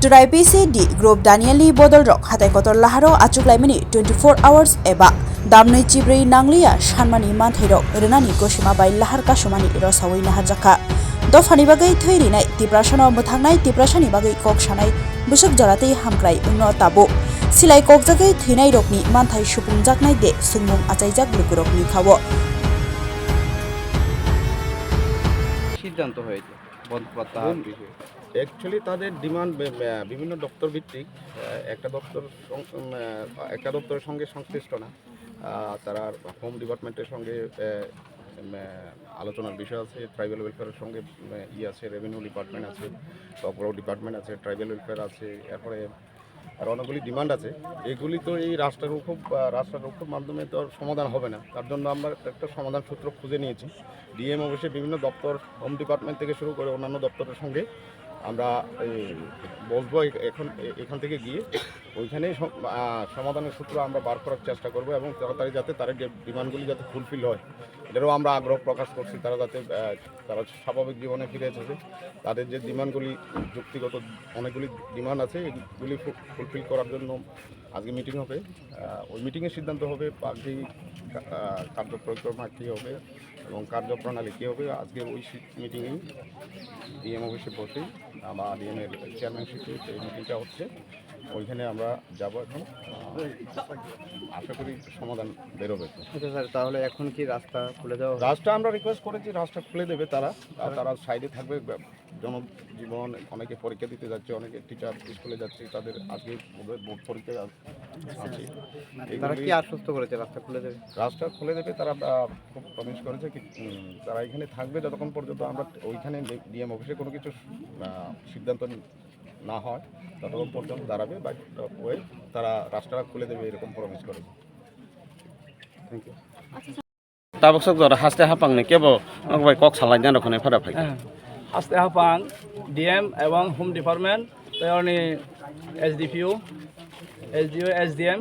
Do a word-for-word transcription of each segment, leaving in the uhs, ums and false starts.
Chwrai P C D group Danieli bodol rok hatai kotor laharo achuk laimani twenty-four hours eba damnwi chibrwi nangliya sanmani manthairok rwnani gosima bai lahar kasumani rosawi naharjakha. Dophani bagwi thwi rinai, Tiprasano mwthangnai, Tiprasani bagwi kok sanai bwswk joratwi hamkrai wngno tabuk. Silai kokjagwi thwinairokni manthai supungjaknai de swngmung achaijak lukurokni khao. সিদ্ধান্ত হয়েছে বন্ধ করতে হবে। অ্যাকচুয়ালি তাদের ডিমান্ড বিভিন্ন দপ্তর ভিত্তিক। আহ, একটা দপ্তর সং- উম, আহ, একটা দপ্তরের সঙ্গে সংশ্লিষ্ট না। আহ, তারা হোম ডিপার্টমেন্টের সঙ্গে আহ, উম, আহ, আলোচনার বিষয় আছে, ট্রাইবাল ওয়েলফেয়ারের সঙ্গে উম, ইয়ে আছে, রেভিনিউ ডিপার্টমেন্ট আছে, কর্পোরেট ডিপার্টমেন্ট আছে, ট্রাইবাল ওয়েলফেয়ার আছে, এরপরে আর অনেকগুলি ডিমান্ড আছে। এগুলি তো এই রাস্তার উপর আহ, রাস্তার উপর মাধ্যমে তো আর সমাধান হবে না। তার জন্য আমরা একটা সমাধান সূত্র খুঁজে নিয়েছি। ডিএম অফিসে বিভিন্ন দপ্তর, হোম ডিপার্টমেন্ট থেকে শুরু করে অন্যান্য দপ্তরের সঙ্গে আমরা এই বসবো এখ- এখন এ- এখান থেকে গিয়ে ওইখানেই সম- আহ, সমাধানের সূত্র আমরা বার করার চেষ্টা করব এবং তাড়াতাড়ি যাতে তার ডি- ডিমান্ডগুলি যাতে ফুলফিল হয়, এটারও আমরা আগ্রহ প্রকাশ করছি। তারা যাতে আহ, তারা স্বাভাবিক জীবনে ফিরে এসেছে, তাদের যে ডিমান্ডগুলি যুক্তিগত অনেকগুলি ডিমান্ড আছে, এগুলি ফু- ফুলফিল করার জন্য আজকে মিটিং হবে। আহ, ওই মিটিংয়ে সিদ্ধান্ত হবে বাকি কা- আহ, কার্যক্রম কী হবে এবং কার্যপ্রণালী কী হবে। আজকে ওই সি- মিটিংয়েই ডিএম অফিসে বসেই বা ডিএম এর চেয়ারম্যানশিপে এই মিটিংটা হচ্ছে, ওইখানে আমরা যাব এখন। আহ, আশা করি সমাধান বেরোবে। আচ্ছা স্যার, তাহলে এখন কি রাস্তা খুলে দেওয়া হবে? রাস্তা আমরা রিকোয়েস্ট করেছি, রাস্তা খুলে দেবে তারা। আর তারা সাইডে থাকবে। জনজীবন, অনেকে পরীক্ষা দিতে যাচ্ছে, অনেকে টিচার স্কুলে যাচ্ছে, তাদের আজকে বোধহয় বোর্ড পরীক্ষা আছে। তারা কি আশ্বস্ত করেছে রাস্তা খুলে দেবে? রাস্তা খুলে দেবে, তারা আহ, খুব প্রমিস করেছে কি উম, তারা এখানে থাকবে যতক্ষণ পর্যন্ত আমরা ওইখানে ডিএম অফিসে কোনো কিছু আহ, সিদ্ধান্ত না হয়, ততক্ষণ পর্যন্ত দাঁড়াবে। বাট ওই তারা রাস্তাটা খুলে দেবে, এরকম প্রমিস করেছে। Thank you. Tabuk sok jora haste hapang ni kebo nok bai kok salai na rok hwnwi phada phai. Haste hapang D M ebong Home Department tei oni S D P O, S D O, S D M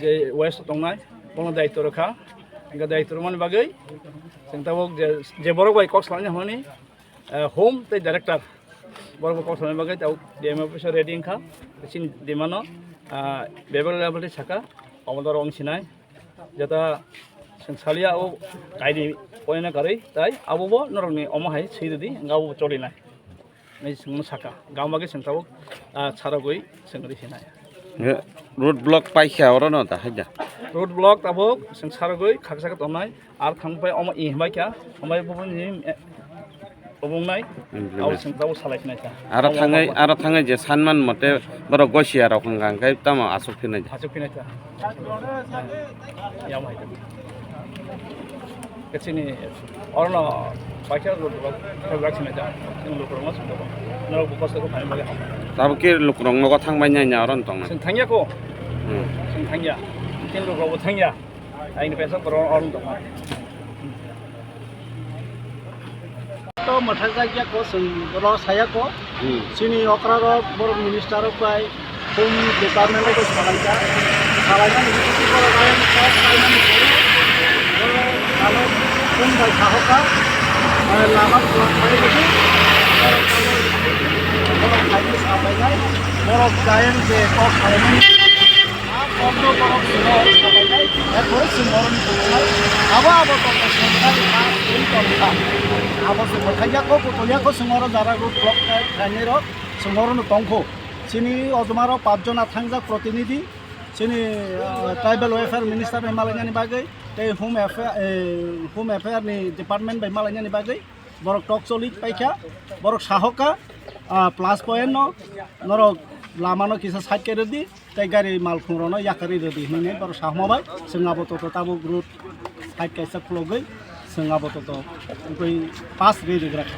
je west tongnai bono daityo rwkha. Hingke daityo rwmani bagwi chwng tabuk je, je borok bai kok salai na hwnwi, eh, Home tei Director borok bai kok salai bagwi tabuk D M office ready wngkha. Chini demand no, ah, bebak level tei saka omo doro wng sinai. Jata chwng saliya o kaini poina karwi tai abo bo norokni omo hai swi rwdi, hwnka abo bo cholinai. Nai chwngno saka, gama khe chwng tabuk, ah, sarogwi chwng rw sinai. Road block paikha oro no da haida. Road block tabuk chwng sarogwi khaksa khe tongnai, ar thang pai omo i hwnbai kha, hwnbai bo ni, eh, Obong nai, implement. Abo seng tabuk salai sinai ta. Aro thangai, aro thangai je sanman mote borok gosi aro hwnka hwnkhe tamo asuk phinai ta. Asuk phinai ta. Yam hai ta. Kachini, oro no paikha lo lo lo sinai ta. Sing lo lo mas lo. No bu kosto ko phai bale. Tabuk ke lukrok nogo thangbai nai nya oro tong na. Sing thangya ko. Hmm. Sing thangya. Kin lo lo thangya. Aini pesa koron on tong. To mwthajak ya ko, chwng ro saya ko. Hmm. Chini okra rok, borok minister rok bai, home department rok bai salai ka. Salai nani bithi borok bai, kok salai nani bithi. Borok alo home bai sahoka. Lama block bai bithi. Borok alo, borok bai sapai nai. Borok jayan je kok salai nani. Kokno borok swngo sabainai, erpore chwng oroni tongkha. Abo abo tongkha, swngnai ha twi tongkha. Abo se mwthangya kok kutulya kok chwng oro jara rok block khainai rok chwng orono tongkho. Chini ojomaro pach jona thangjak protinidhi, chini, ah, tribal welfare minister bai malainani bagwi, tei home affair, eh, home affair ni department bai malainani bagwi. Borok tok choli paikha, borok sahoka, ah, plus point no, norok lama no kisa side khe rwdi, tei gari malkhung rok no yakarwi rwdi hinwi borok sahoma bai, chwng abo toto tabuk road side kaisa khulogwi, chwng abo toto wngwi pass rwi rwgra kha.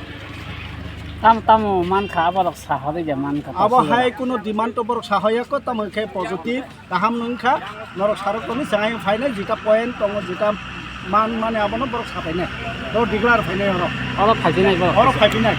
Tamo tamo mankha, aborok saha rwya mankha. Abo hai kuno demand to borok sahoya kho, tamo khe positive. Kaham wngkha, norok sarok tongwi chwng phainai, jeta point tongo, jeta man mani abono borok sapainai. Norok declare phainai oro. Oro phaiphinai borok? Oro phaiphinai.